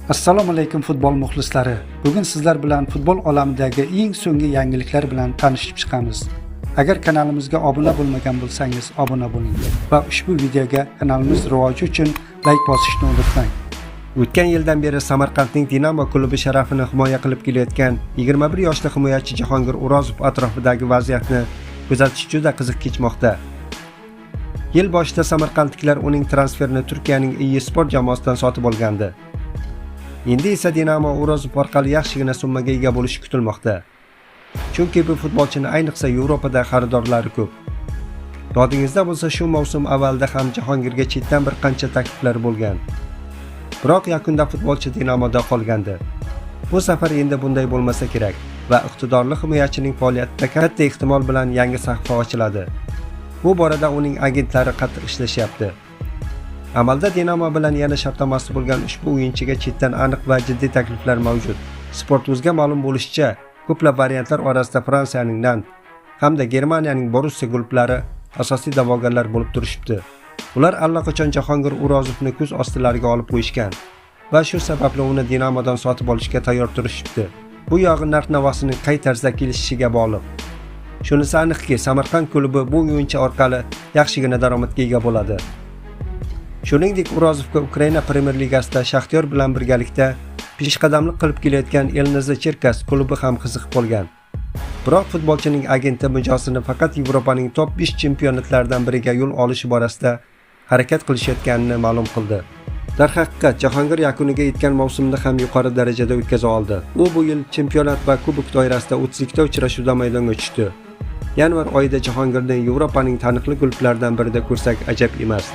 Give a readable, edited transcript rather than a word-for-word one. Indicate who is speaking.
Speaker 1: Assalomu alaykum futbol muxlislari. Bugun sizlar bilan futbol olamidagi eng so'nggi yangiliklar bilan tanishib chiqamiz. Agar kanalimizga obuna bo'lmagan bo'lsangiz, obuna bo'ling va ushbu videoga kanalimiz rivoji uchun like bosishni unutmang.
Speaker 2: O'tgan yildan beri Samarqandning Dinamo klubi sharafini himoya qilib kelayotgan 21 yoshli himoyachi Jahongir O'rozov atrofidagi vaziyatni kuzatish juda qiziq kechmoqda. Yil boshida samarqandliklar uning transferini Turkiyaning İYİ Spor jamoasidan sotib olgandi. Endi esa Dinamo O'rozov orqali yaxshigina summaga ega bo'lishi kutilmoqda. Chunki bu futbolchini ayniqsa Yevropada xaridorlari ko'p. Yodingizda bo'lsa, shu mavsum avvalida ham Jahongirga chetdan bir qancha takliflar bo'lgan. Biroq yakunda futbolchi Dinamoda qolgandi. Bu safar endi bunday bo'lmasa kerak va iqtidorli himoyachining faoliyatida katta ehtimol bilan yangi sahifa ochiladi. Bu borada uning agentlari qattiq ishlashyapti. Amalda Dinamo bilan yana shartnomasi bo'lgan ushbu o'yinchiga chetdan aniq va jiddiy takliflar mavjud. Sport.uzga ma'lum bo'lishicha, ko'plab variantlar orasida Fransiyaning Nant hamda Germaniyaning Borussiya klublari asosiy da'vogarlar bo'lib turishibdi. Ular allaqachon Jahongir O'rozovni ko'z ostilariga olib qo'yishgan va shu sababli uni Dinamodan sotib olishga tayyor turishibdi. Bu yog'i narx-navosining qay tarzda kelishishiga bog'liq. Shunisi aniqki, Samarqand klubi bu o'yinchi orqali yaxshigina daromadga ega bo'ladi. Shuningdek, O'rozovga Ukraina Premyer Ligasida Shaxtyor bilan birgalikda peshqadamlik qilib kelayotgan LNZ Cherkas klubi ham qiziqib qolgan. Biroq futbolchining agenti mijozini faqat Yevropaning top 5 chempionatlaridan biriga yo'l olishi borasida harakat qilishayotganini ma'lum qildi. Darhaqiqat, Jahongir yakuniga yetgan mavsumni ham yuqori darajada o'tkaza oldi. U bu yil chempionat va kubok doirasida 32 ta uchrashuvda maydonga tushdi. Yanvar oyida Jahongirni Yevropaning taniqli klublaridan birida ko'rsak ajab emas.